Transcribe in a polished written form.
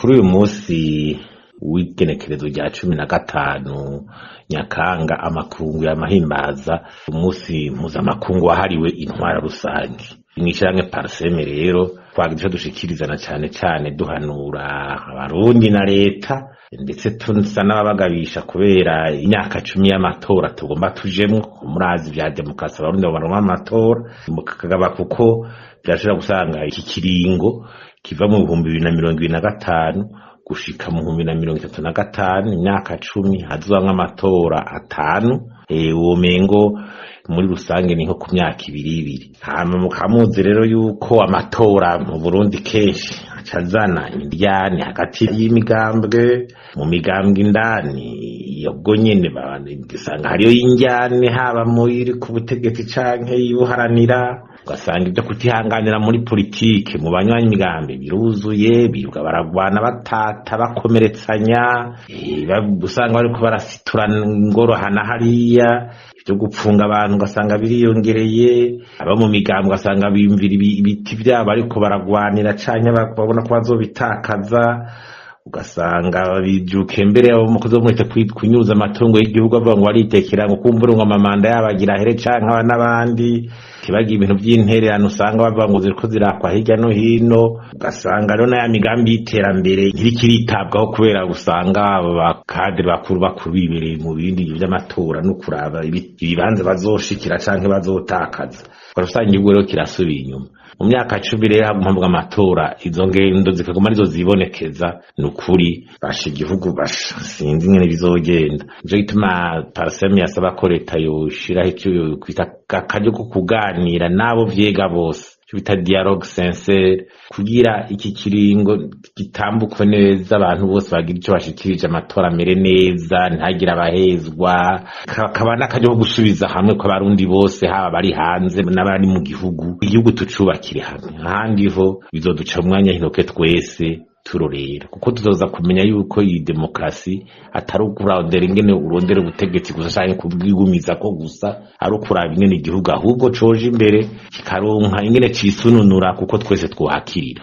Kuri uyu munsi w'igenekerezo rya 15 Nyakanga, amakungu yamahimbaza umunsi mpuzamakungu wahariwe intwara rusange. Mw'ishirahamwe Parsem rero twagira ico dushikirizana, cane cane duhanura Abarundi na leta, ndetse tusa n'ababagabisha kubera imyaka 10 y'amatora tugomba tujemwo. Murazi vya demokarasi, Abarundi babaronka amatora mukagaba, kuko birashobora gusanga iki kiringo kiva mu 2025 gushika mu 2035, imyaka 10, hazobamwo amatora atanu. Uwo mengo muri rusange ni nko ku myaka ibiri ibiri. Hama mukamuzi rero yuko amatora mu Burundi kenshi acazana indyane hagati y'imigambwe, mu migambwe indani ubwo nyene usanga hariyo indyane, haba muri ku butegetsi canke yuharanira, ugasanga ibyo kutihanganira muri politike mu banywanyi imigambi biruzuye, birirwa baragwana, batata, bakomeretsanya, usanga bariko barasiturana ingorohana hariya, ibyo gupfunga abantu ugasanga biriyongereye, abo mu migambi ugasanga biyumvira ibiti vyabo ariko baragwanira canke babona ko bazobitakaza, ugasanga bijukiye mbere abo mukozi wo mwete kunyuza amatungo y'igihugu, avuga ngo baritekera, ngo kumbura ngo amamanda yabo agira ahere canke aba n'abandi kibagira ibintu vy'intererano, usanga bavuga ngo ziriko zirakwa hirya no hino. Ugasanga rero n'aya migambi y'iterambere ntiriko iritabwaho, kubera usanga abo bakadiri bakuru bakuru bibereye mu bindi vy'amatora no kuraba ibibanza bazoshikira canke bazotakaza. Usanga igihugu rero kirasubiye inyuma. Mu myaka 10 rero haguma amatora, izo ngendo zikaguma arizo zibonekeza, ni ukuri basha igihugu basha sinzi ingene bizogenda. Nico gituma Parsem yasaba ko leta yoshiraho ico kwita akaryo ko kuganira n'abo vyega bose, ico bita dialogue sincère, kugira iki kiringo gitambukwe neza, abantu bose bagira ico bashikirije, amatora amere neza, ntihagire abahezwa, kakaba n'akaryo ko gusubiza hamwe kw'Abarundi bose, haba abari hanze n'abari mu gihugu, igihugu tucubakire hamwe. Ahandi ho bizoduca mu mwanya hintoke twese turorera, kuko tuzoza kumenya yuko iyi demokarasi atari ukurondera ingene urondera ubutegetsi gusa canke kubwigumizako gusa, ari ukuraba ingene igihugu ahubwo coja imbere, kikaronka ingene cisununura, kuko twese twohakirira.